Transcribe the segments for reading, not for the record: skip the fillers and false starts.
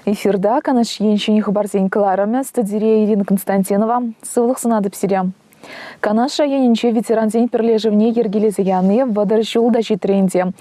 Эфирта Канаш ен ҫӗнӗ хыпарсен кӑларӑмӗ студире Ирина Константинова. Сывлӑх сунатӑп сире. Канаш районӗнче ветерансен пӗрлешӗвне йӗркелесе яни 30 ҫул та ҫитрӗ ӗнтӗ.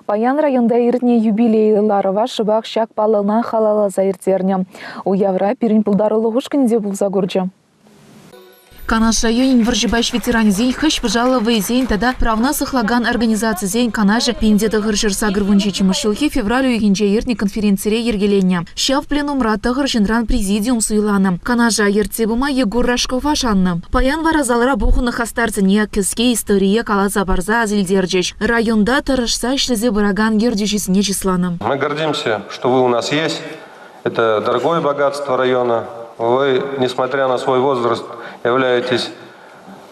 Паян районта иртнӗ юбилей ларӑва шӑпах ҫак паллӑна халалласа ирттернӗ. Уявра пирӗн пултарулӑх ушкӑнӗ те пулса курчӗ. Канаш районӗн вӑрҫӑпа ӗҫ ветеранӗсен хӗҫ-пӑшаллӑ вӑйӗсен тата правна сыхлакан организацисен канашӗ 1987 ҫулхи февраль уйӑхӗнче иртнӗ конференцире йӗркеленнӗ. Ҫав пленумра тӑхӑр ҫынран президиум суйланӑ. Канаша ертсе пыма Егор Рожкова шаннӑ. Паян вара залра пухӑннӑ хастарсене кӗске историе каласа парса асилтерчӗҫ. Районта тӑрӑшса ӗҫлесе пыракан ертӳҫӗсене чысланӑ. Мы гордимся, что вы у нас есть. Это дорогое богатство района. Вы, несмотря на свой возраст, являетесь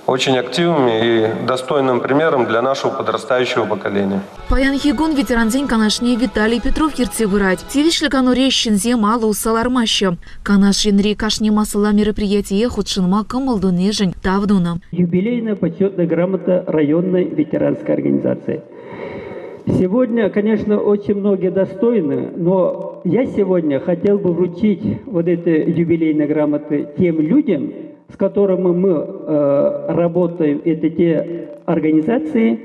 очень активными и достойным примером для нашего подрастающего поколения. Паянхи кун ветерансен канашне Виталий Петров ертсе пырать. Тивӗҫлӗ канури ӗҫченсем алӑ усса лармаҫҫӗ. Канаш енри кашни массӑлла мероприятие хутшӑнма кӑмӑл тунишӗн тав тунӑ. Юбилейная почетная грамота районной ветеранской организации. Сегодня, конечно, очень многие достойны, но я сегодня хотел бы вручить вот эти юбилейные грамоты тем людям, с которыми мы работаем. Это те организации,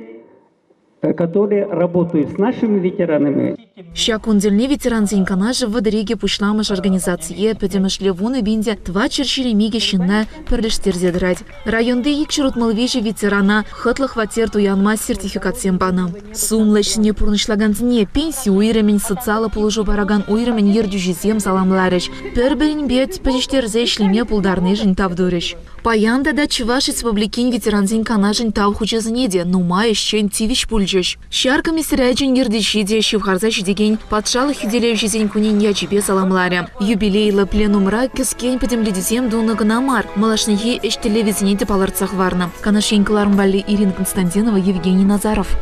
которые работают с нашими ветеранами. Ҫак кун тӗлне ветерансен канашӗ 32 пуҫламӑш организацие пӗтӗмӗшле 10 422 ҫынна пӗрлештерсе тӑрать. Районти 263 ветерана хӑтлӑ хваттер туянма сертификатсем панӑ. Сумлӑ ӗҫсене пурнӑҫлакансене пенси уйрӑмӗн социаллӑ пулӑшу паракан уйрӑмӗн ертӳҫисем саламларӗҫ, пӗр-пӗринпе пӗтӗҫтерсе ӗҫлеме пултарнишӗн тав турӗҫ. Паян тата Чӑваш Республикин ветерансен канашӗн тав хучӗсене те нумай ӗҫчен тивӗҫ пулчӗҫ. Ҫар комиссариачӗн ертӳҫи те ҫывхарса ҫитекен Патшалӑх хӳтӗлевҫисен кунӗн ячӗпе саламларӗ. Юбилейлӑ пленумра кӗскен пӗтӗмлетӳсем тунӑ кӑна мар, малашнехи ӗҫ тӗллевӗсене те палӑртса хӑварнӑ. Канаш ен кӑларӑм валли Ирина Константинова, Евгений Назаров.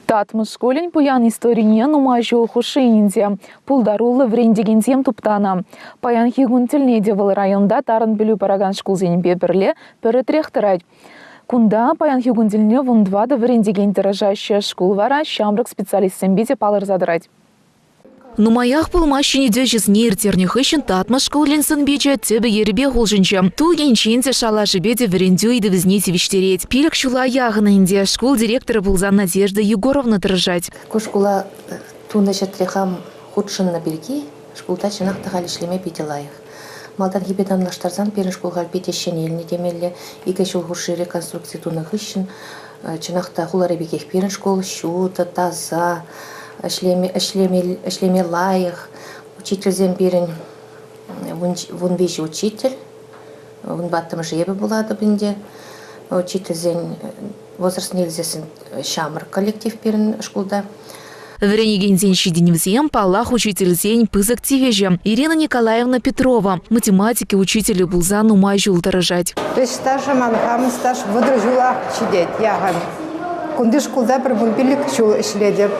Татмӑш шкулӗн пуян историне нумай ҫул хушши ӗнтӗ пултаруллӑ вӗрентекенсем туптанӑ. Паянхи кун тӗлне те вӑл районта тарӑн пӗлӳ паракан шкулсемпе пӗрле пӗр ӗтрех тӑрать. Кунта паянхи кун тӗлне 14 вӗрентекен тӑрӑшаҫҫӗ, шкул вара ҫамрӑк специалистсемпе те палӑрса тӑрать. Нумаях пулмасть ҫӗнетӳ ӗҫӗсене ирттернӗ хыҫҫӑн Татмӑш шкулӗн сӑн-пичӗ тӗпӗ-йӗрӗпех улшӑнчӗ. Тул енчен те, шалашӗпе те вӗрентӳ ыйтӑвӗсене тивӗҫтерет. Пилӗк ҫула яхӑн ӗнтӗ шкул директорӗ пулсан Надежда Егоровна тӑрӑшать. Ку шкула тунӑ ҫӗртре хам хутшӑннӑ пирки шкулта чӑнах та халь ӗҫлеме питӗ лайӑх. Малтанхипе танлаштарсан пирӗн шкул халь питӗ ҫӗнелнӗ темелле. Икӗ ҫул хушши реконструкци тунӑ хыҫҫӑн чӑнах та хулари пекех пирӗн шкул ҫутӑ, таса, ӗҫлеме, ӗҫлеме, ӗҫлеме лайӑх. Учительсем пирӗн 15 учитель, 14-мӗш эпӗ пулатӑп ӗнтӗ. Учительсен возрастне илсессӗн ҫамрӑк коллектив пирӗн шкулта. Вӗренекенсен ҫитӗнӗвӗсем, паллах, учительсен пысӑк тивӗҫӗ. Ирина Николаевна Петрова математика учителӗ пулса нумай ҫул тӑрӑшать. Ӗҫ стажӗ ман хамӑн стаж 30 ҫула ҫитет яхӑн. Кунти шкулта пӗр 15 ҫул ӗҫлетӗп.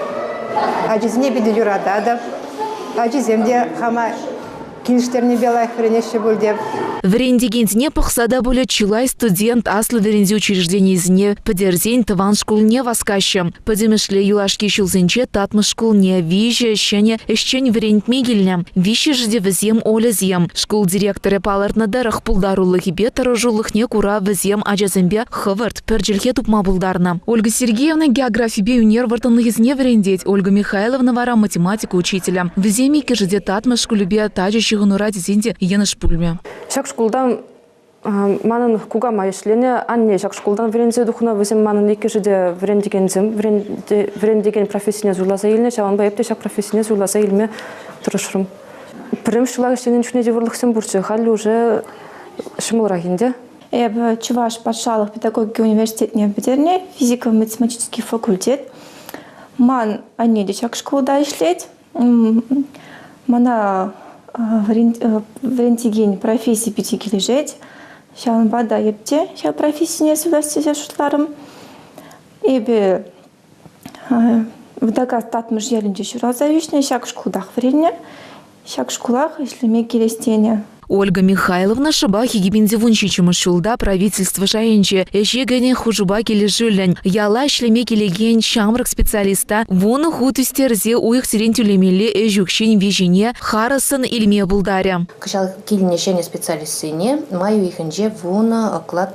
Ачисене питӗ юрататӑп. Ачисем те хама килӗштернипе лайӑх вӗренеҫҫӗ пуль те. Вӗрентекенсене пӑхса та пулӗ чылай студент аслӑ вӗрентӳ учрежденийӗсене пӗтерсен тӑван шкулне васкаҫҫӗ. Пӗтӗмӗшле юлашки ҫулсенче Татмӑш шкулне виҫӗ ҫӗнӗ ӗҫчен вӗрентме килнӗ. Виҫҫӗшӗ те вӗсем Ольӑсем. Шкул директорӗ палӑртнӑ тӑрӑх, пултарулӑхӗпе тӑрӑшулӑхне кура вӗсем ачасемпе хӑвӑрт пӗр чӗлхе тупма пултарнӑ. Ольга Сергеевна географипе ӳнер вӑрттӑнлӑхӗсене вӗрентет, Ольга Михайловна вара математика учителӗ. Вӗсем иккӗшӗ те Татмӑш шкулӗпе тачӑ ҫыхӑнура тесен те йӑнӑш пулмӗ. Ҫак шкулта манӑн кукамай ӗҫленӗ, анне ҫак шкултан вӗренсе тухнӑ. Вӗсем манӑн иккӗшӗ те вӗрентекенсем, вӗрентекен профессине суйласа илнӗ. Ҫавӑнпа эп те ҫак профессине суйласа илме тӑрӑшрӑм. Пӗрремӗш ҫулах ӗҫленӗ чухне йывӑрлӑхсем пурччӗ. Халь уже ҫӑмӑлрах ӗнтӗ. Эпӗ Чӑваш патшалӑх педагогика университетне пӗтернӗ, физико-математический факультет. Ман анне те ҫак шкулта ӗҫлет. Мана вӗрентекен професси питӗ килӗшет. Ҫавӑнпа та эп те ҫав профессине суйлас тесе шутларӑм. Эпӗ Вӑтакас Татмӑш ялӗнче ҫуралса ӳснӗ, ҫак шкултах вӗреннӗ. Ҫак шкулах ӗҫлеме килес тенӗ. Ольга Михайловна шӑпах 2017 ҫулта правительство шайӗнче ӗҫе кӗнӗ хушупа килӗшӳллӗн яла ӗҫлеме килекен ҫамрӑк специалиста 10 хут ӳстерсе уйӑхсерен тӳлемелли ӗҫ укҫин виҫине харӑссӑн илме пултарӗ. Кӑҫал килнӗ ҫӗнӗ специалистсене май уйӑхӗнче 10 оклад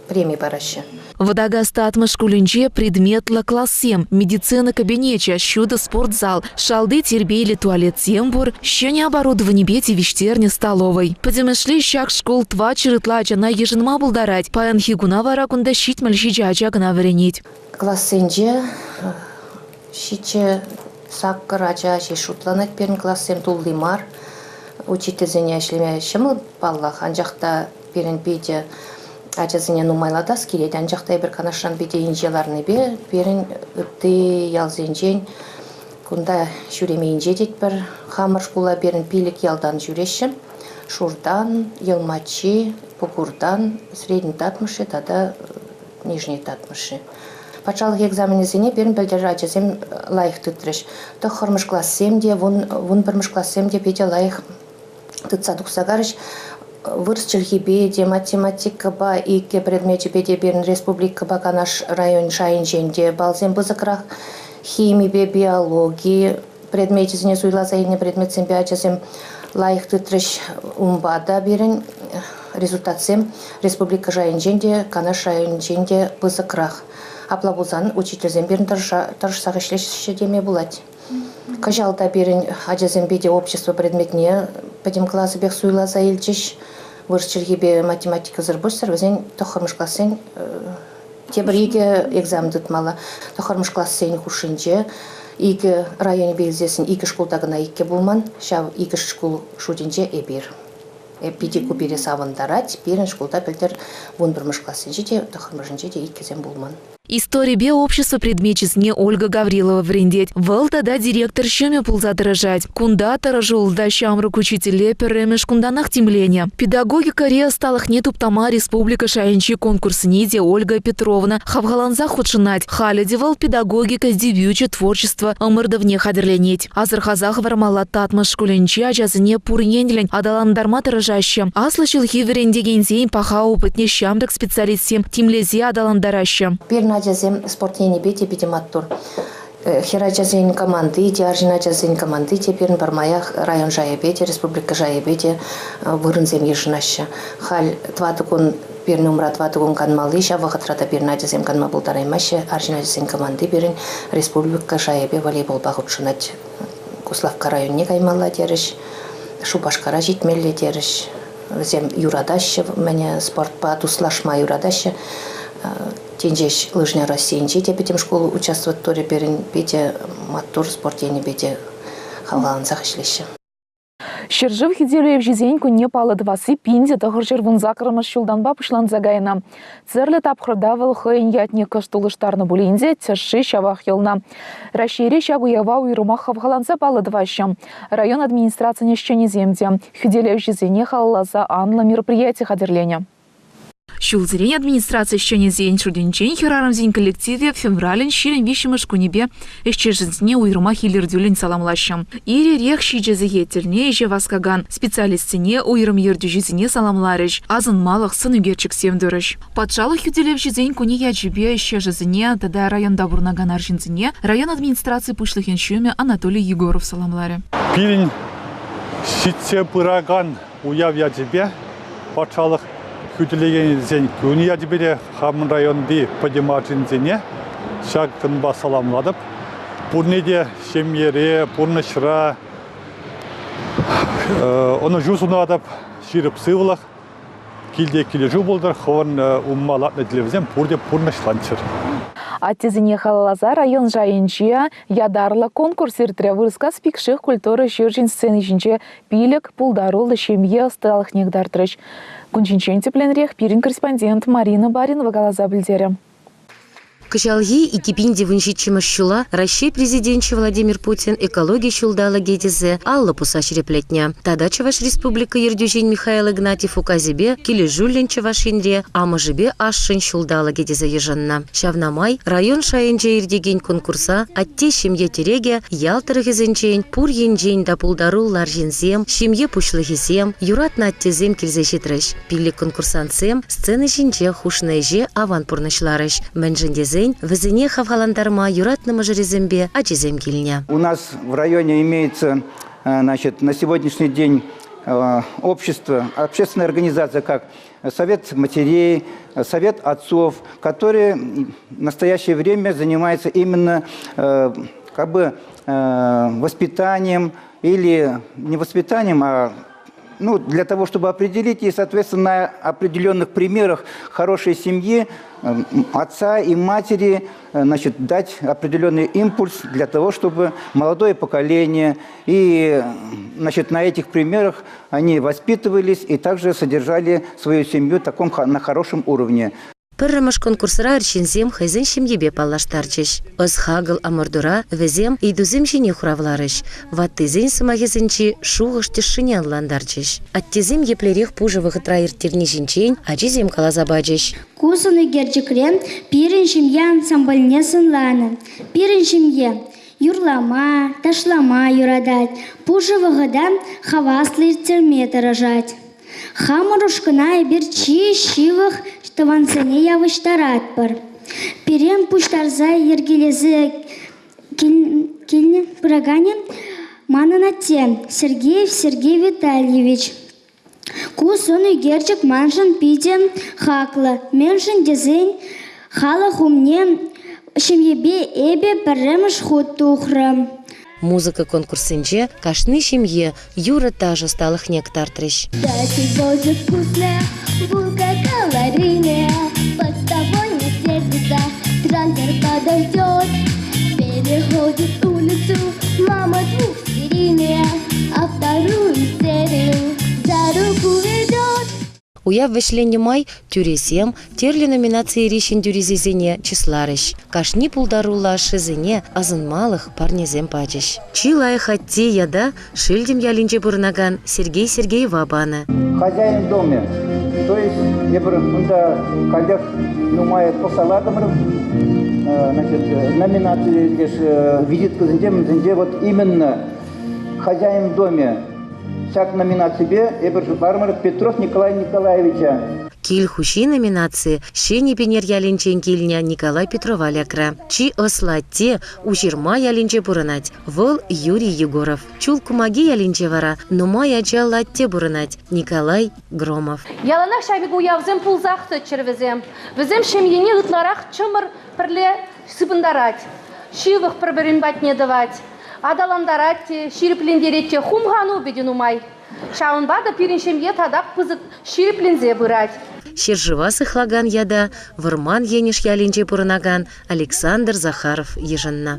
преми параҫҫӗ. Вӑтакас Татмӑш шкулӗнче предметлӑ классем, медицина кабинечӗ, ҫутӑ спортзал, шалти тирпейлӗ туалетсем пур, ҫӗнӗ оборудованипе тивӗҫтернӗ столовӑй. Пӗтӗмӗшле ҫак шкул тӑватҫӗр ытла ачана йышӑнма пултарать. Паянхи куна вара кунта 77 ача кӑна вӗренет. Классенче ҫиччӗ саккӑр ача ҫеҫ шутланать пирӗн классем тулли мар. Учительсене ӗҫлеме ҫӑмӑл паллах, анчах та пирӗн питӗ ачасене нумайлатас килет, анчах та эпир Канашран питӗ инҫе ларнипе пирӗн ытти ялсенчен кунта ҫӳреме инҫе тетпӗр. Хамӑр шкула пирӗн 5 ялтан ҫӳреҫҫӗ. Шуртан, Йӑлмаччи, Пукуртан, Средний Татмӑшши тата Нижний Татмӑшши. Патшалӑх экзаменӗсене пирӗн пӗлтӗр ачасем лайӑх тытрӗҫ. Тӑххӑрмӗш классем те, 11-мӗш классем те питӗ лайӑх тытса тухса карӗҫ. Вырӑс чӗлхипе те, математикӑпа икӗ предмечӗпе те пирӗн республикӑпа Канаш район шайӗнчен те балсем пысӑкрах. Химипе биологи предмечӗсене суйласа илнӗ предметсемпе ачасем лайӑх тытрӗҫ. Унпа та пирӗн результатсем республика шайӗнчен те, Канаш районӗнчен те пысӑкрах. Апла пулсан учительсем пирӗн тӑрӑшсах ӗҫлеҫҫӗ теме пулать. Кӑҫал та пирӗн ачасемпе те общество предметне пӗтӗм класӗпех суйласа илчӗҫ. Вырӑс чӗлхипе математикӑсӑр пуҫсӑр вӗсен тӑххӑрмӗш классен тепӗр икӗ экзамен тытмалла. Тӑххӑрмӗш классен хушшинче икӗ районӗпе илсессӗн икӗ шкулта кӑна иккӗ пулман. Ҫав икӗ шкул шутӗнче эпир. Питӗ ку пире савӑнтарать. Пирӗн шкулта пӗлтӗр 11-мӗш классенче те, тӑххӑрмӗшӗнче те иккӗсем пулман. Историпе общество предмечӗсене Ольга Гаврилова вӗрентет. Вӑл тата директор ҫумӗ пулса тӑрӑшать. Кунта тӑрӑшуллӑ ҫамрӑк учителе пӗрремӗш кунтанах тимленӗ. Педагогикӑри ӑсталӑхне туптама республика шайӗнчи конкурссене те Ольга Петровна хавхалансах хутшӑнать. Халӗ те вӑл педагогика дебючӗ творчество ӑмӑртӑвне хатӗрленет. Асӑрхаса хӑвармалла Татмӑш шкулӗнчи ачасене пур енлӗн аталантарма тӑрӑшаҫҫӗ. Аслӑ ҫулхи вӗрентекенсен паха опытне ҫамрӑк специалистсем тимлесе аталантараҫҫӗ. Пирӗн ачасем спорт енӗпе те питӗ маттур. Хӗр ачасен команди те, арҫын ачасен команди те пирӗн пӗрмаях район шайӗпе те, республика шайӗпе те вырӑнсем йышӑнаҫҫӗ. Халь тӑватӑ кун пирӗн умра тӑватӑ кун канмалли, ҫав вӑхӑтра та пирӗн ачасем канма пултараймаҫҫӗ. Арҫын ачасен команди пирӗн республика шайӗпе волейболпа хутшӑнать. Куславкка районне каймалла терӗҫ, Шупашкара ҫитмелле терӗҫ. Вӗсем юратаҫҫӗ мӗне спортпа туслашма юратаҫҫӗ. Тин ҫеҫ Лыжня Российинче те пӗтӗм шкул участвовать турӗ пирӗн. Питӗ маттур спорт енӗпе те хавхалансах ӗҫлеҫҫӗ. Ҫӗршыв хӳтӗлевҫисен кунне паллӑ тӑвасси 1918-мӗш ҫултанпа пуҫланса кайнӑ. Тӗрлӗ тапхӑрта вӑл хӑйӗн ятне кӑшт улӑштарнӑ пулин те тӗшши ҫавах юлнӑ. Раҫҫейре ҫак уява уйрӑмах хавхаланса паллӑ тӑваҫҫӗ. Район администрацийӗн ӗҫченӗсем те хӳтӗлевҫӗсене халалласа анлӑ мероприяти хатӗрленӗ. Ҫулсерен администраци ӗҫченӗсен шутӗнчен хӗрарӑмсен коллективӗ февралӗн 23-мӗш кунӗпе ӗҫченсене уйрӑмах илӗртӳллӗн саламлаҫҫӗ. Ир-ирех ҫичӗ сехет тӗлне ӗҫе васкакан специалистсене, уйрӑм ертӳҫӗсене саламларӗҫ, асӑнмалӑх сӑн ӳкерчӗксем турӗҫ. Патшалӑх хӳтӗлевҫисен кунӗ ячӗпе ӗҫтешӗсене тата районта пурӑнакан арҫынсене район администраци пуҫлӑхӗн ҫумӗ Анатолий Егоров саламларӗ. Пирӗн ҫитсе пыракан уяв ячӗпе патшалӑх хӳтӗлекенсен кунӗ ячӗпе те хамӑн районти пӗтӗм арҫынсене ҫак кунпа саламлатӑп. Пурне те ҫемьере, пурнӑҫра ӑнӑҫу сунатӑп, ҫирӗп сывлӑх, килте килӗшӳ пултӑр, хӑвӑн умма лартнӑ тӗллевсем пурте пурнӑҫланччӑр. Аттесене халалласа район шайӗнче ятарлӑ конкурс иртрӗ. Вырӑскас Пикших культура ҫурчӗн сцени ҫинче пилӗк пултаруллӑ ҫемье ӑсталӑхне кӑтартрӗҫ. Кун ҫинчен тӗплӗнрех пирӗн корреспондент Марина Баринова каласа пӗлтерӗ. Кӑҫалхи 2017-мӗш ҫула Раҫҫей Президенчӗ Владимир Путин экологи ҫулталӑкӗ тесе алӑ пусса ҫирӗплетнӗ. Тата Чӑваш Республика ертӳҫин Михаил Игнатьев указӗпе килӗшӳллӗн Чӑваш Енре амӑшӗпе ашшӗн ҫулталӑкӗ тесе йышӑннӑ. Ҫавна май район шайӗнче иртекен конкурса Атте ҫемье тӗрекӗ ял тӑрӑхӗсенчен пур енчен та пултаруллӑ арҫынсем, ҫемье пуҫлӑхӗсем, юратнӑ аттесем килсе ҫитрӗҫ. Пиллӗк конкурсантсем сцена ҫинче хушнӑ ӗҫе аван пурнӑҫларӗҫ. Мӗншӗн тесен вӗсене хавхалантарма юратнӑ мӑшӑрӗсемпе ачисем килнӗ. У нас в районе имеется значит, на сегодняшний день общество, общественная организация, как Совет матерей, Совет отцов, которые в настоящее время занимаются именно как бы воспитанием или не воспитанием, а ну, для того, чтобы определить и, соответственно, на определенных примерах хорошей семьи, отца и матери, значит, дать определенный импульс для того, чтобы молодое поколение и значит, на этих примерах они воспитывались и также содержали свою семью таком, на хорошем уровне. Пӗрремӗш конкурсра арҫынсем хӑйсен ҫемйипе паллаштарчӗҫ. Ӑс-хакӑл ӑмӑртура вӗсем ыйтусем ҫине хуравларӗҫ, ваттисен сӑмахӗсенчи шухӑш тӗшшине ӑнлантарчӗҫ. Аттесем еплерех пушӑ вӑхӑтра ирттерни ҫинчен ачисем каласа пачӗҫ. Ку сӑнӳкерчӗкре пирӗн ҫемье ансамбльне сӑнланӑ. Пирӗн ҫемье юрлама, ташлама юратать, пушӑ вӑхӑта хаваслӑ ирттерме тӑрӑшать. Хамӑр ушкӑна эпир чи ҫывӑх тӑвансене явӑҫтаратпӑр. Пире пуҫтарса йӗркелесе килнӗ пыраканӗ манӑн атте Сергеев Сергей Витальевич. Ку сӑн ӳкерчӗк маншӑн питӗ хаклӑ, мӗншӗн тесен халӑх умне ҫемьепе эпӗ пӗрремӗш хут тухрӑм. Музыка конкурсӗнче кашни ҫемье юрӑ-ташӑ ӑсталӑхне кӑтартрӗҫ. Дайте вкусная, булка калорийная, под тобой не сердится, трактор подождет. Переходит улицу мама двухсерийная, а вторую серию за руку ведет. Уяв вӗҫленнӗ май тӳресем тӗрлӗ номинацири ҫӗнтерӳҫӗсене чысларӗҫ. Кашни пултаруллӑ ашшӗсене асӑнмалӑх парнесем пачӗҫ. Чи лайӑх атте ята Шелтӗм ялӗнче пурӑнакан Сергей Сергеева панӑ. Хозяин в доме. То есть эпир унта каллех нумай пӑхса лартӑмӑр. Значит, номинаци визиткӑсенче, мӗнсенче вот именно хозяин в доме Ҫак номинаципе эпир шутларӑмӑр Петров Николай Николаевича. Кил хуҫи номинаци Ҫӗнӗ Пинер ялӗнчен килнӗ Николай Петрова лекрӗ. Чи ӑслӑ атте Уҫырма ялӗнче пурӑнать. Вӑл Юрий Егоров. Чулкумаки ялӗнче вара нумай ачаллӑ атте пурӑнать Николай Громов. Яланах ҫав пек уявсем пулсах тӑччӑр вӗсем. Вӗсем ҫемьене ытларах чӑмӑр пӗрле сыпӑнтарать, ҫывӑх пӗр-пӗрин патне тӑвать. Аталантарать те, ҫирӗплентерет те, хумхану питӗ нумай. Ҫавӑнпа та пирӗн ҫемье татах пысӑк ҫирӗпленсе пырать. Ҫӗршыва сыхлакан ята Вӑрман Енӗш ялӗнче пурӑнакан Александр Захаров йышӑннӑ.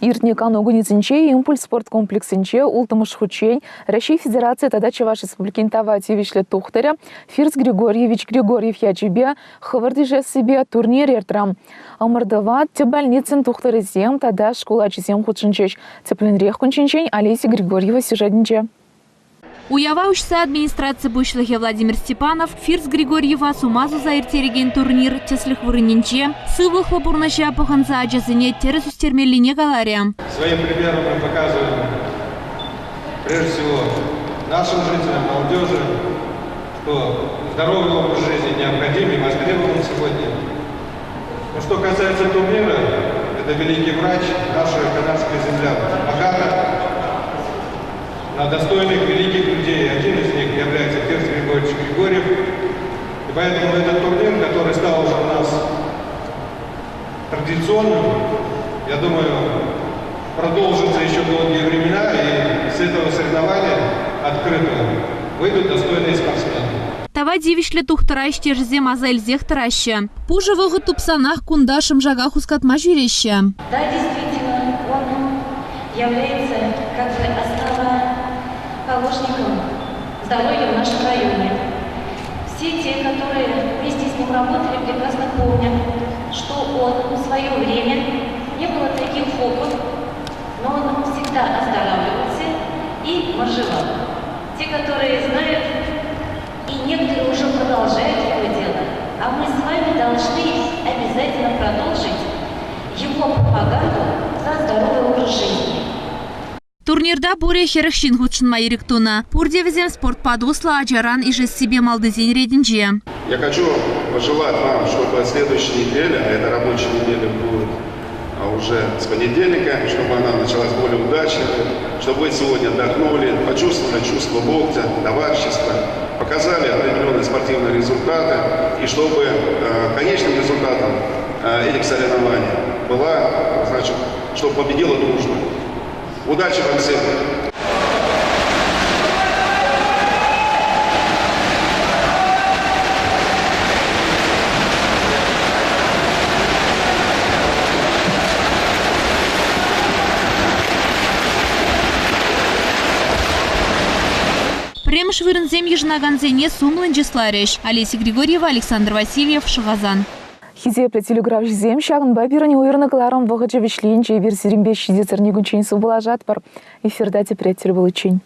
Иртнӗ кану кунӗсенче «Импульс» спорт комплексӗнче улттӑмӗш хутчен Раҫҫей Федерацийӗ тата Чӑваш Республикин тава тивӗҫлӗ тухтӑрӗ Фирс Григорьевич Григорьев ячӗпе хӑвӑрт ишессипе турнир иртрӗ. Ӑмӑртӑва тӗп больницӑн тухтӑрӗсем тата шкул ачисем хутшӑнчӗҫ. Тӗплӗнрех кун ҫинчен Олеся Григорьева сюжетӗнче. Уява уҫса администраци пуҫлӑхӗ Владимир Степанов Фирс Григорьева сума суса ирттерекен турнир тӗслӗх вырӑнӗнче сывлӑхлӑ пурнӑҫа пӑхӑнса ачасене тӗрӗс ӳстермеллине каларӗ. Своим примером мы показываем прежде всего нашим жителям, молодежи, что здоровый образ жизни необходим и востребован сегодня. Но что касается турнира, это великий врач, наша канадская земля богата на достойных великих людей. Один из них является Фирс Григорьевич Григорьев. И поэтому этот турнир, который стал уже у нас традиционным, я думаю, продолжится еще долгие времена, и с этого соревнования открытого выйдут достойные спортсмены. Тава тивӗҫлӗ тухтӑра ӗҫтешӗсем аса илсех тӑраҫҫӗ. Пушӑ вӑхӑт тупсанах кунта шӑмшака хускатма ҫӳреҫҫӗ. Да, действительно, он является как бы основоположником здоровья в нашем районе. Все те, которые вместе с ним работали, прекрасно помнят. что он в свое время не было таких окон, но он всегда оздоравливался и моржевал. Те, которые знают, и некоторые уже продолжают его дело, а мы с вами должны обязательно продолжить его пропаганду за здоровый образ жизни. Турнирта пурӗ 40 ҫын хутшӑнма ирӗк тунӑ. Пурте вӗсем спортпа туслӑ, ачаран ишессипе малтисен ретӗнче. Я хочу пожелать вам, чтобы следующая неделя, а это рабочая неделя будет уже с понедельника, чтобы она началась более удачно, чтобы вы сегодня отдохнули, почувствовали чувство локтя, товарищества, показали определенные спортивные результаты, и чтобы конечным результатом этих соревнований была, значит, чтобы победила дружба. Удачи вам всем! Пӗрремӗш вырӑнсем йышӑнакансене сумлӑн чысларӗҫ. Олеся Григорьева, Александр Васильев, Шӑхасан. Хисеплӗ телекуравҫӑсем, ҫакӑнпа пирӗн уйӑрнӑ кӑларӑм вӑхӑчӗ вӗҫленчӗ. Эпир сирӗнпе ҫитес эрнекунччен сывпуллашатпӑр. Эфирта тепре тӗл пуличчен.